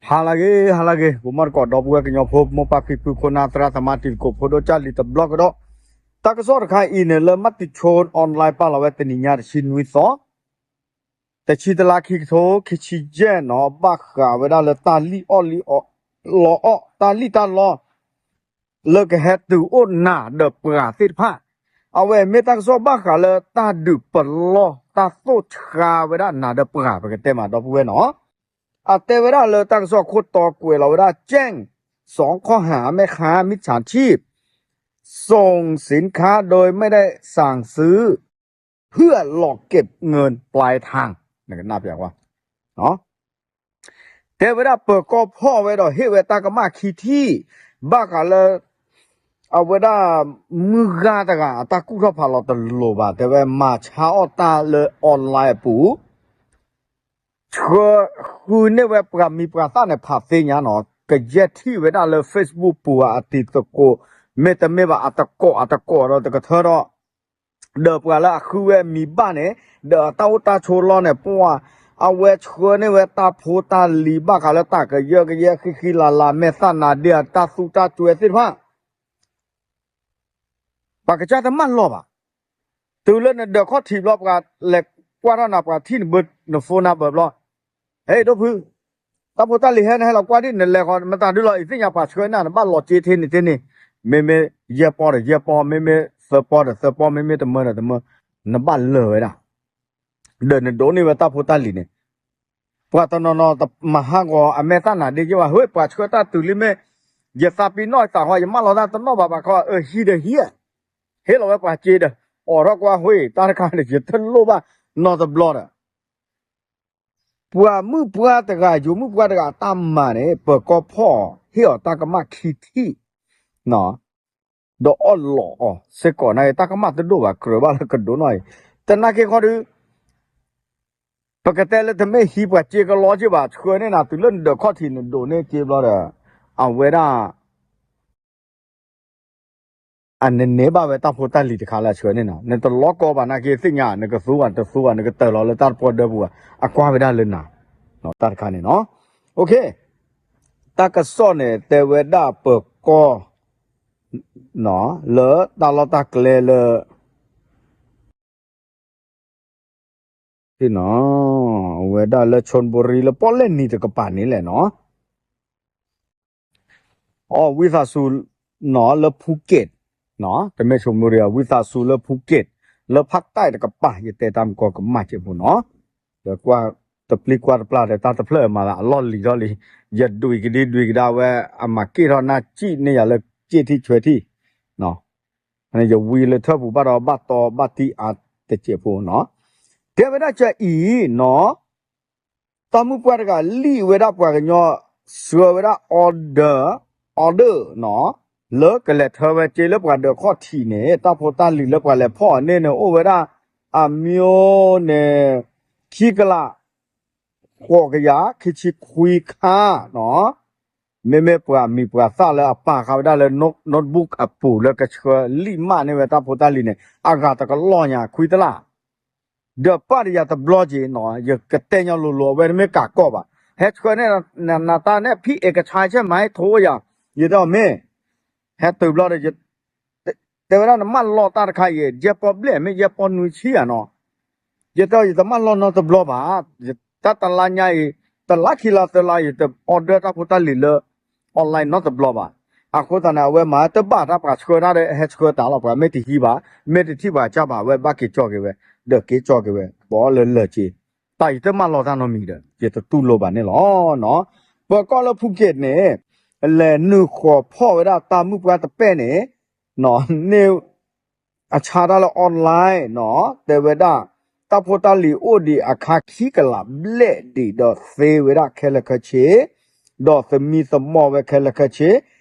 ဟါလၢအဂ့ၤ ဟါလၢအဂ့ၤ ဂီၤမီၢ်တကိး ဒီပုၢ်ဝဲၢ်ကညီဖိ မိၢ်ပၢ်ဖံဖု ခိၣ်နၢ် သရၣ်သမါ တံၤသကိးဖိ ဒိၣ်ကၢ်လံၤတဘျီကဒီး, တၢ်ကစီၣ်တခါအံၤန့ၣ် လၢ Matichon Online ပာ်လီၤဝဲ တနံၤညါတဆံနွံသီ တဆံတလါ ခံကထိခံဆံယဲၢ်နီၤ, ဘၣ်ဃးဝဲဒၣ်လၢတၢ်လံၣ်အီၣ်လံၣ်အီ လီအီၣ် တၢ်လံၣ်တၢ်လီ လၢကဟဲတုၤအိၣ်နၤဒီးပှၤသ့ၣ်တဖၣ်, အဝဲမ့ၢ်တၢ်ကစီၣ်ဘၣ်ဃးလၢတၢ်ဒုးပလီၢ် တၢ်သိၣ်ဆှါဝဲဒၣ်နၤဒီးပှၤ ပကတဲမး ဒီပုၢ်ဝဲၢ်နီၤ. အတဲဝဲဒၣ်လၢတၢ်ကစီၣ်ခိၣ်တီကွဲးလီၤဝဲဒၣ် แจ้งสองข้อหา แม่ค้ามิจฉาชีพ ส่งสินค้าโดยไม่ได้สั่งซื้อ เพื่อหลอกเก็บเงินปลายทาง နကနၣ်ပျးကွၢ် တဲဝဲဒၣ်ပၢၤကီၢ်ဖီၣ်ဝဲဒီးဟ့ၣ်ဝဲတၢ်ကမၣ်ခံထံၣ် ဘၣ်ဃးလၢ အဝဲဒၣ် မုၢ်ဂၤတဂၤအတၢ်ကူၣ်ထီၣ်ဖးလီၤတလိၤဘၣ် တဲဝဲမၤဆါအီၣ်တၢ်လၢ online အပူၤ ဆှၢဃုန့ၢ်ဝဲပှၤမံၤပှၤသၣ်န့ၣ် ဖးသ့ၣ်ညါနီၤ ကယဲၢ်ထံၣ်ဝဲဒၣ်လၢ Facebook ပူၤအတံၤသကိး မ့တမ့ၢ်ဘၣ်အတကိးအတကိးဒီးတကထၢဒီး ဒီးပှၤလၢအဃုဝဲမံၤဘၣ်န့ၣ် ဒီးအတၢ်အိၣ်တၢ်ဆိးလီၢ်န့ၣ် ပှၤ အဝဲဆှၢန့ၢ်ဝဲတၢ်ဖိတၢ်လံၤဘၣ်ဃးလၢတၢ်ကယၢကယဲ ဃံဃံလၤလၤ မဲာ်သၣ်နါဒ့အတၢ်သူတၢ်စွဲသ့ၣ်တဖၣ် ပှၤကစၢ်တမၢလီၤဘၣ်. တုၤလၢနဒၢးခီၣ်ထံးဘျီ ပှၤလဲၤကွၢ်ထီၣ်နၤ ပှၤထံၣ်နဘၢ န phone number ဘျီ, ဟဲ ဒိၣ်ဖု, တၢ်ဖိတၢ်လံၤဟဲ နဟဲလီၤကွၢ်ဒံး နလဲၤဃီ မတၤဒုလီၤ ယသ့ၣ်ညါပှၤဆှၢနၤ နဘၣ်လီၤစ့ထဲန့ၣ်ထဲန့ၣ်, မ့မ့ၢ်ယဲၢ်ပီဒီးယဲၢ်ပီ, မ့မ့ၢ်သၢပီဒီးသၢပီ, မ့မ့ၢ်တမၢဒီးတမၢ, နဘၣ်လၢာ်ဝဲဒၣ် ဒီးနဒိးန့ၢ်ဝဲတၢ်ဖိတၢ်လံၤန့ၣ် ပှၤတနီၤနီၤတမၤဟးဂီၤအမဲာ်သၣ်နါဒ့က့ဘၣ်, ဟ့ၣ် ပှၤဆှၢတၢ်တုၤလံမ့ၢ် ယသးပ့ၤနီၣ်သးဃီ ယမၢလီၤတၢ်တနီၣ်ဘၣ်ဘၣ်ခီ အဟံးဒီးဟံး, ဟ့ၣ်လီၤဝဲပှၤစ့ဒီး အိးထီၣ်ကွၢ် ဟ့ၣ် တၢ်တခါန့ၣ် ယတလိၣ်ဘၣ်နီတဘျီဒီး ပှၤမုၣ်ပှၢ်တဂၤ ယိၤမုၣ်ပှၢ်တဂၤအတၢ်မၤန့ၣ် ပၢၤကီၢ်ဖီၣ် ဟ့ၣ်အီၤတၢ်ကမၣ်ခံထံၣ် ဒီးအီၣ်လီးအီၤစ့ၢ်ကီး နာ်က့ တၢ်ကမၣ်တဒိၣ်ဘၣ် ကြၢးဘၣ်လၢကဒိးနီၣ်အံၤ, တနာ်က့ခီဒုး ပကတဲလၢတမ့ၢ်ဟံးပှၤစ့ကလီက့ဘၣ် ဆှၢန့ၢ်နၤ တုၤလၢနဒၢးခီၣ်ထံးနဒိးန့ၢ်က့ဘျီဒီး အဝဲဒၣ် အနန့ၢ်ဘၣ်ဝဲတၢ်ဖိတၢ်လံၤတခါလၢအဆှၢန့ၢ်နၤ, နတလီၤကီဘၣ် နာ်က့သ့ၣ်ညါ နကသူဘၣ်တသူဘၣ် နကတၢၢ်လီၤလၢတၢ်တပှီၤဒၢပူၤဘၣ် အကွၢ်ဝဲဒၣ်လၢနၤ, တၢ်တခါန့ၣ်နီၤ, တၢ်ကစီၣ်န့ၣ် တဲဝဲဒၣ်ပၢၤကီၢ် လၢတၢ်လီၢ်တၢ်ကျဲလၢ အဝဲဒၣ်လၢ ชลบุรี လၢပီၣ်လဲၣ်နံၤတကပၤန့ၣ်လဲၣ်နီၤ, အီ ဝံသးစူၤ နီၤ လၢ ภูเก็ต နီၤ တမ့ၢ် ชลบุรี ဝံသးစူၤလၢ ภูเก็ต လၢ ภาคใต้ တကပၤ ယတဲတၢ်မူကီၢ်ကမၣ်စဲးဖိနီၤ, ဒီးကွၢ်တပျံၤကွၢ်တပျၢ်ဒီးတၢ်တဖျၢၣ်မးလၢအလီၢ်လံၤထီၣ်လံ, ယဒွံးကဒံဒွံးကဒါဝဲ အမၤက့ၢ်ထီၣ်နၢ်စံၣ်န့ၢ်ယၤလၢစ့ၢ်ထံၣ်ဆွဲထံၣ် ယဝံလၢထၢၣ်ပူၤဘၣ်ဒီးဘၣ်တီဘၣ်တံၢ်အါတစဲးဖိနီၤ, တဲဝဲဒၣ်ကအံၤနီၤ, တၢ်မုၣ်ပှၢ်တဂၤလံၣ်ဝဲဒၣ်ပှၤကညီ ဆှၢဝဲဒၣ် order order နီၤ, လၢကလဲၤထၢဝဲစ့လၢပှၤဒၢးခီၣ်ထံးန့ၣ် တၢ်ဖိတၢ်လံၤလၢပှၤလဲၤဖီၣ်အီၤန့ၣ်န့ၣ် အိၣ်ဝဲဒၣ် အမျိုးန့ၣ် ခံကလး ဃိးကယၤခံဆံခွံခါနီၤ, မ့မ့ၢ်ပှၤမံၤပှၤသၣ်လၢအပာ်ဃာ်ဝဲဒၣ်လၢ notebook အပူၤလၢကဆှၢလံၣ်မၣ်န့ၢ်ဝဲတၢ်ဖိတၢ်လံၤန့ၣ် အဂၤတကလီၢ်ညါခွံတလး ဒီးပာ်တယၤတဘျီက့ၤနီၤ, ယကတဲညီလိၤလိၤ အဝဲတမ့ၢ်ကးကီၢ်ဘၣ်, ဟဲဆှၢန့ၢ်နၤတၢ်န့ၣ် ဖံးအဲကဆါဆဲးမၤဟဲထိယၤ, ယတဲအီၤမ့ၢ် ဟဲတုၤဘျီဒီး တဲဝဲဒၣ်နမၢလီၤတၢ်တခါအံၤ ယဲၢ်ပီဘျဲၣ် မ့ၢ်ယဲၢ်ပီနွံဆံယၤနီၤ, ယတဲအီၤ ယတမၢလီၤနီတဘျီဘၣ်, တၢ်တလါညါအံၤ တလါခံလါသၢလါ ယတ order တၢ်ဖိတၢ်လံၤလၢ online နီတဘျီဘၣ်, အဃိသတးန့ၣ် အဝဲမၤတဘၣ်တၢ် ပှၤဆှၢတၢ်ဒီး ဟဲဆှၢတၢ်လီၤ, ပှၤမ့ၢ်တဟံးဘၣ် မ့ၢ်တထံၣ်ပှၤကစၢ်ဘၣ် အဝဲဘၣ်က့ၤကၠီက့ၤဝဲ, ဒီးက့ၤကၠီက့ၤဝဲ ဘီလၢလၢာ်က့ၤ, တၢ်ယတမၢလီၤတၢ်နီတမံၤဒီး ယတတူၢ်လိာ်ဘၣ်န့ၣ်လီၤနီၤ, ပၢၤကီၢ်လၢ ภูเก็ต န့ၣ် လဲၤနုာ်ဃီၤဖီၣ်ဝဲဒၣ်တၢ်မုၣ်ပှၢ်တပဲၣ်န့ၣ် န့ၢ် အဆါတၢ်လၢ online နီၤ, တဲဝဲဒၣ် တၢ်ဖိတၢ်လံၤအိၣ်ဒံးအခါခံကလးဘျဲၣ်ဒံးဒီးသ့ဝဲဒၣ်ခဲလၢာ်ခဲဆ့, ဒီးသမံသမိးဝဲခဲလၢာ်ခဲဆ့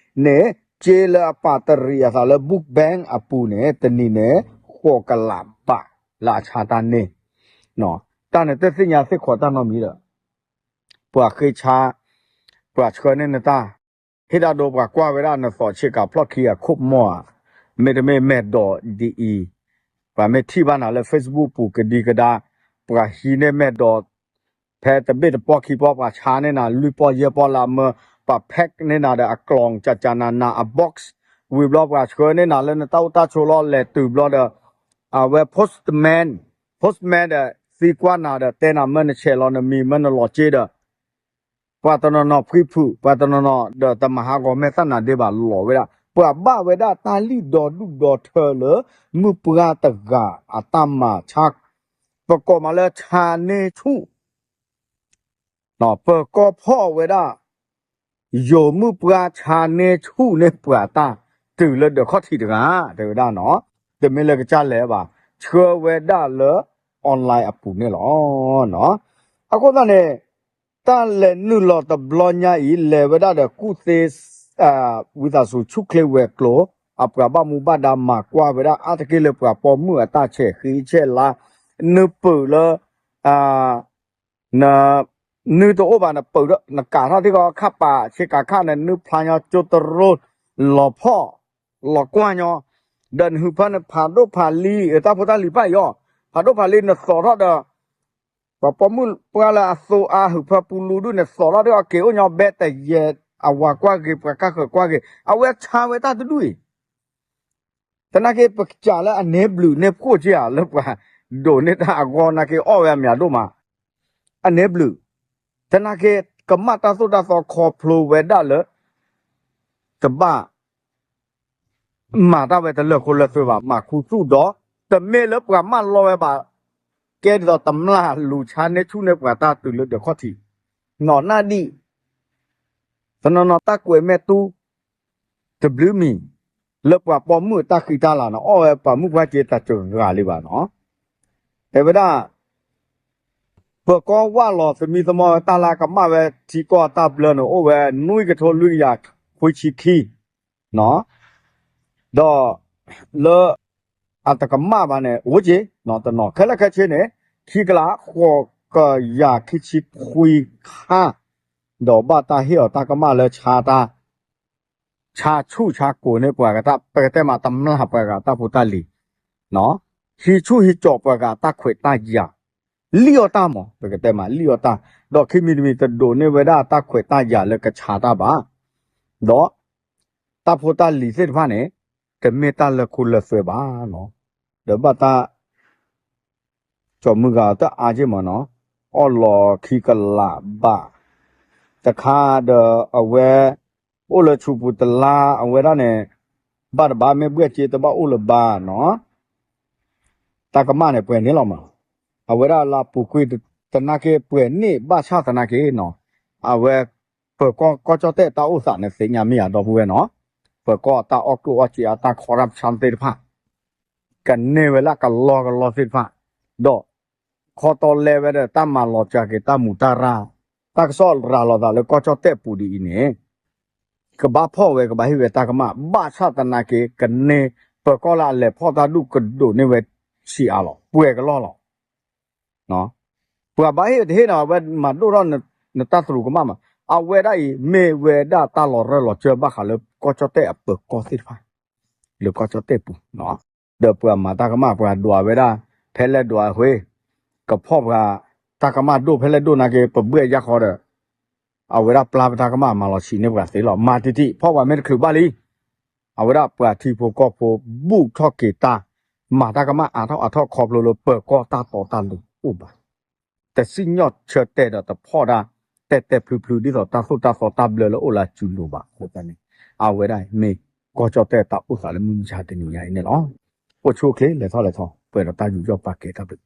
န့ၣ် စ့လၢအပာ်တရံးအသးလၢ book bank အပူၤန့ၣ် တနံၤန့ၣ် ဃိးကလးဘးလၢအဆါတၢ်န့ၣ်, တၢ်န့ၣ်တသ့ၣ်ညါသ့ၣ်ခီးတၢ်နီတမံၤဒီး ပှၤဃ့ဆါ ပှၤဆှၢန့ၢ်နတၢ် ဟ့ၣ်ဒၣ်ဒိပှၤကွၢ်ဝဲဒၣ်နသီးဆ့ကၤဖျီၣ်ခံအခိၣ်မီၢ်ဧါ, မ့တမ့ၢ်မဲာ်ဒိးဒ်အံၤ, ပှၤမ့ၢ်ထံၣ်ဘၣ်နၤလၢ Facebook ပူၤကဒံကဒါ, ပှၤဟံးန့ၢ်မဲာ်ဒိး ဖဲတဘ့ၣ်တပီၢ်ခံပီၢ် ပှၤဆါန့ၢ်နၤ လွံၢ်ပီၢ်ယဲၢ်ပီၢ်လၢအမၢ ပှၤ pack န့ၢ်နၤဒီးအကျီၤ ကကနၤနၤအ box ဝံၤဘျီ ပှၤဆှၢန့ၢ်နၤလၢနတၢ်အိၣ်တၢ်ဆိးလီၤ လဲၤတုၤဘျီဒီး အဝဲ postman postman ဒီး သံကွၢ်နၤဒီး တဲနၤမၢနဆဲးလီၤနမံၤ မၢနလီၤစ့ဒီး ပှၤတနီၤနီၤဖှံဖုး ပှၤတနီၤနီၤဒီးတမၤဟးဂီၤမဲာ်သၣ်နၤဒ့ဘၣ် လီၤဝဲဒၣ် ပှၤဘၣ်ဝဲဒၣ်တၢ်လံၣ်ဒီဒူၣ်ဒီထၢလၢ မုၢ်ပှၢ်တဂၤအတၢ်မၤဆါ ပကိးမးလၢဆါန့ၢ်ဆူၣ် ပၢၤကီၢ်ဖီၣ်ဝဲဒၣ် ယိၤမုၢ်ပှၢ်ဆါန့ၢ်ဆူၣ်န့ၢ်ပှၤတၢ်တုၤလၢဒၢးခီၣ်ထံးတဂၤ တဲဝဲဒၣ်နီၤ, တမ့ၢ်လၢကစၢ်လဲၤဘၣ်, ဆှၢဝဲဒၣ်လၢ online အပူၤန့ၣ်လီၤ. အဃိသတးန့ၣ် တၢ်လဲၤနုာ်လီၤတဘျီညါအံၤ လဲၤဝဲဒၣ်ဒီးကူၣ်သ့ ဝံသးစူၤဆူၣ်ချ့ဝဲၤကျိၤ အပှၤဘၣ်မူဘၣ်ဒါမၤကွၢ်ဝဲဒၣ်အါတက့ၢ်လၢပှၤပိာ်မုၣ်အတၢ်ဆဲးဃ့ဆဲးလါ, နုာ်ပၢၢ်လၢ န နုာ်တအိၣ်ဘၣ် နပၢၢ်ဒီး နကးထီၣ်ထံကီၢ်ခၣ်ပာ် ဆ့ကၤခၣ်န့ၣ် နုာ်ဖျါညီကၠိတရိ လီၤဖီၣ် လီၤကွၢ်ညီ, ဒီးနဟုးဖၢနဖးဒိၣ်ဖးလံၤ တၢ်ဖိတၢ်လံၤဖးယီၤ, ဖးဒိၣ်ဖးလံၤနသိးထီၣ်ဒီး ပှၤပိာ်မုၣ်ပှၢ်လၢအသိအါ ဟုးဖၢပူလူဒုၣ်န့ၣ် သိးထီၣ်ဒ်အီၤက့ၤအိၣ်ညီဘဲတယဲၢ် အဝၤကွၢ်ဂ့ၤ ပှၤကါဃၢၤကွၢ်ဂ့ၤ အဝဲဆါဝဲတၢ်တဒူၣ်အံၤ သနာ်က့ ပကစၢ်လၢအနဲဘျုးနဲဖှိၣ်က့ဧါ လၢပှၤဒိးန့ၢ်တၢ်အဂီၢ်နာ်က့ အီၣ်ဝဲအမံၤဒိၣ်မး, အနဲဘျုး, သနာ်က့ ကမၣ်တၢ်သိၣ်တၢ်သီခီဖျိဝဲဒၣ်လၢ တဘၣ် မၤတၢ်ဝဲတလၢာ်ခိလၢာ်သွဲဘၣ် မၤခူသူၣ်ဒီး တမ့ၢ်လၢပှၤမၢလီၤဝဲဘၣ်, ကဲဒ်သိးတမျၢ်လူၤဆါန့ၢ်ဆူၣ်န့ၢ်ပှၤတၢ်တုၤလၢဒၢးခီၣ်ထံး, နီၢ်နၢ်ဒံၣ် တနီၤနီၤတၢ်ကွဲးမဲာ်တူ တဘျုးမံၤ လၢပှၤပိာ်မုၣ်အတၢ်ဃံတၢ်လၤနီၤ အီၣ်ဝဲပှၤမုၣ်ပှၢ်က့တၢ်စှၤဂၤလံဘၣ်နီၤ, တဲဝဲဒၣ် ပၢၤကီၢ်ဝၢ်လီၤသမံသမိးဝဲတၢ်လၢအကမၣ်ဝဲထံကီၢ်အတၢ်ဘျၢန့ၣ် အိၣ်ဝဲနွံကထိလွံၢ်ကယၤခွံဆံခံ ဒီး လၢ အတကမၣ်ဘၣ်န့ၣ် အိၣ်က့ၤ တနီၤ ခဲလၢာ်ခဲဆ့န့ၣ် ခံကလးဃိးကယၤခံဆံခွံခါ ဒီးဘၣ်တၢ်ဟ့ၣ်အီၤတၢ်ကမၣ်လၢဆါတၢ် ဆါဆူၣ်ဆါကိၤန့ၢ်ပှၤဂၤတၢ် ပကတဲမးတမျၢ်ပှၤဂၤတၢ်ဖိတၢ်လံၤ ဟံးဆူၣ်ဟံးကၠီးပှၤဂၤတၢ်ခွဲးတၢ်ယာ် လံၣ်အီၣ်တၢ်မး ပကတဲမးလံၣ်အီၣ်တၢ် ဒီးခံမံၤတမံၤတဒိးန့ၢ်ဝဲဒၣ်တၢ်ခွဲးတၢ်ယာ်လၢကဆါတၢ်ဘၣ် ဒီး တၢ်ဖိတၢ်လံၤသ့ၣ်တဖၣ်န့ၣ် တမ့ၢ်တၢ်လၢာ်ခိလၢာ်သွဲဘၣ်နီၤ, ဒီးဘၣ်တၢ် ကၠီမုၢ်ဂၤတၢ်အါက့မးနီၤ, အီၣ်လီၤခံကလးဘး တခါဒီးအဝဲ အိၣ်လၢဆူးပူၤတလါ အဝဲဒၣ်န့ၣ် ဘၣ်တဘၣ်မ့ၢ်ဘှဲၣ်က့တဘၣ်အိၣ်လၢၤဘၣ်နီၤ, တၢ်ကမၣ်န့ၣ်ပှဲၤန့ၣ်လီၤမး, အဝဲဒၣ်လၢအပူၤကွံာ် တနာ်က့ပှဲၤန့ၣ်ဘၣ်ဆၣ်သနာ်က့နီၤ, အဝဲ ပၢၤကီၢ်ကီၢ်ကၠီၣ်တဲၣ်တၢ်အိၣ်သးန့ၣ်သ့ၣ်ညါမ့ၢ်ဧါဒီပုၢ်ဝဲၢ်နီၤ, ပၢၤကီၢ်အတၢ်အီၣ်ကျိၣ်အီၣ်စ့အတၢ် corruption သ့ၣ်တဖၣ် ကန့ၢ်ဝဲလၢကလီကလီသ့ၣ်တဖၣ်, ဒီး ခီတီလဲဝဲဒီးတၢ်မၤလီၤစှၤက့ၤတၢ်မူးတၢ်ရၢ်, တၢ်ကစီၣ်ရၤလီၤသးလၢကီၢ်ကၠီၣ်တဲၣ်ပူၤဒ်အံၤန့ၣ် ကဘၣ်ဖီၣ်ဝဲကဘၣ်ဟ့ၣ်ဝဲတၢ်ကမၣ် ဘၣ်ဆၣ်သနာ်က့ ကန့ၢ်ပၢၤကီၢ်လၢအလဲၤဖီၣ်တၢ်ဒူၣ်ကဒိးန့ၢ်ဝဲဆံးအါလီၤ ပှဲၤကလီလီၤ. ပှၤဘၣ်ဟ့ၣ်တဟ့ၣ်နၤဝဲမၤဒိၣ်ထီၣ်နတၢ်သရူးကမၣ်မး, အဝဲဒၣ်အံၤ မ့ၢ်ဝဲဒၣ်တၢ်လီၤရၢၢ်လီၤစၢၢ်ဘၣ်ဃးလၢကီၢ်ကၠီၣ်တဲၣ်အပၢၤကီၢ်သ့ၣ်တဖၣ် လၢကီၢ်ကၠီၣ်တဲၣ်ပူၤ, ဒီးပှၤမၤတၢ်ကမၣ်ပှၤဒွးဝဲဒၣ် ဖဲလဲၣ်ဒွးအဃ့, ကဖီၣ်ပှၤတၢ်ကမၣ်ဒိၣ်ဖဲလဲၣ်ဒိၣ်နာ်က့ ပဘှဲၣ်ယၢ်ဃီဒီး အဝဲဒၣ်ပျၢ်ပတၢ်ကမၣ်မၤလီၤဆံးန့ၢ်ပှၤသ့လီၤ. မၤတံၢ်တံၢ် ဖီၣ်ပှၤမ့ၢ်တချုးဘၣ်လံ အဝဲဒၣ်ပှၤထံဖိကီၢ်ဖိ ဘူၣ်ထီၣ်က့ၤတၢ် မၤတၢ်ကမၣ်အါထီၣ်အါထီၣ်ခီဖျိလၢပၢၤကီၢ်တၢ်တီတၢ်လိၤအိၣ်ဘၣ်, တစံၣ်ညီၣ်ဆၢတဲာ်ဒီးတဖီၣ်တၢ် တဲာ်တဲာ်ဖျုးဖျုး ဒ်သိးတၢ်သိၣ်တၢ်သီတၢ်ဘျၢလၢအိၣ်လၢအစုလိၤဘၣ်အဃိသတးန့ၣ် အဝဲဒၣ်မ့ၢ်ကီၢ်ကၠီၣ်တဲၣ်တၢ်အိၣ်သးလၢမုၢ်မဆါတနံၤညါအံၤန့ၣ်လီၤ. အိၣ်ဆူၣ်အိၣ်ချ့လဲၤထီၣ်လဲၤထီ ပှဲၤဒီးတၢ်ယူးယီၣ်ပာ်ကဲတၢ်ဘျုး